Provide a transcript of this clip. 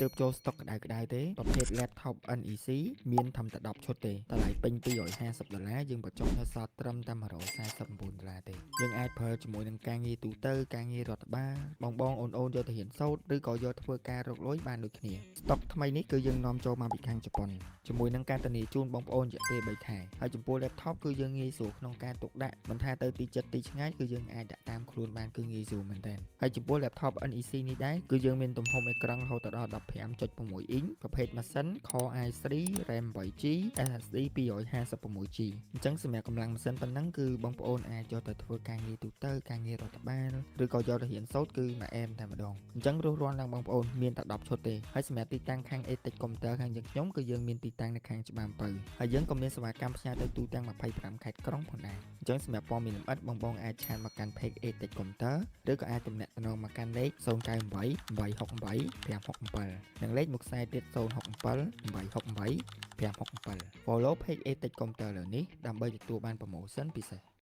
ទើបចូលស្តុកក្តៅក្តៅទេប្រភេទ laptop NEC មានត្រឹមតែ10ឈុតទេតម្លៃពេញ250ដុល្លារយើងបញ្ចុះនៅសល់ត្រឹមតែ149ដុល្លារទេយើងអាចប្រើជាមួយនឹងការងារទូទៅការងាររដ្ឋបាលបងបងអូនអូនយកទៅរៀនសូត្រឬក៏យកធ្វើការរកលុយបានដូចគ្នាស្តុកថ្មីនេះគឺយើងនាំចូលមកពីខាងជប៉ុនជាមួយនឹងការធានាជូនបងប្អូនរយៈពេល3ខែហើយចំពោះ laptop គឺយើងងាយស្រួលក្នុងការទុកដាក់មិនថាទៅទីចិត្តទីឆ្ងាយគឺយើងអាចដាក់តាមខ្លួនបានគឺងាយស្រួលមែនទែនហើយចំពោះ laptop NEC នេះដែរគឺយើងមានទំហំអេក្រង់រហូតដល់15.6អ៊ីងប្រភេទម៉ាស៊ីន Core i3 RAM 8 GB SSD 256 GB អញ្ចឹងសម្រាប់កម្លាំងម៉ាស៊ីនប៉ុណ្ណឹងគឺបងប្អូនអាចយកទៅធ្វើការងារទូទៅការងាររដ្ឋបាលឬក៏យកទៅរៀនសូត្រគឺមួយអែមតែម្ដងអញ្ចឹងរួសរាន់ឡើងបងប្អូនមានតែ10ឈុតទេហើយសម្រាប់ទីតាំងខាង Atech Computer ខាងយើងខ្ញុំគឺយើងមានទីតាំងនៅខាងច្បារអំពៅហើយយើងក៏មានសេវាកម្មផ្ញើទៅទូទាំង25ខេត្តក្រុងផងដែរអញ្ចឹងសម្រាប់ព័ត៌មានលម្អិតបងបងអាច chat មកកាន់ page Atech Computer ឬក៏អាចទំនាក់ទំនងមកកាន់លេខ098 868 567និងលេខមួយខ្សែទៀត067 868 567 Follow page Atech Computer លើនេះដើម្បីទទួលបាន promotion ពិសេស។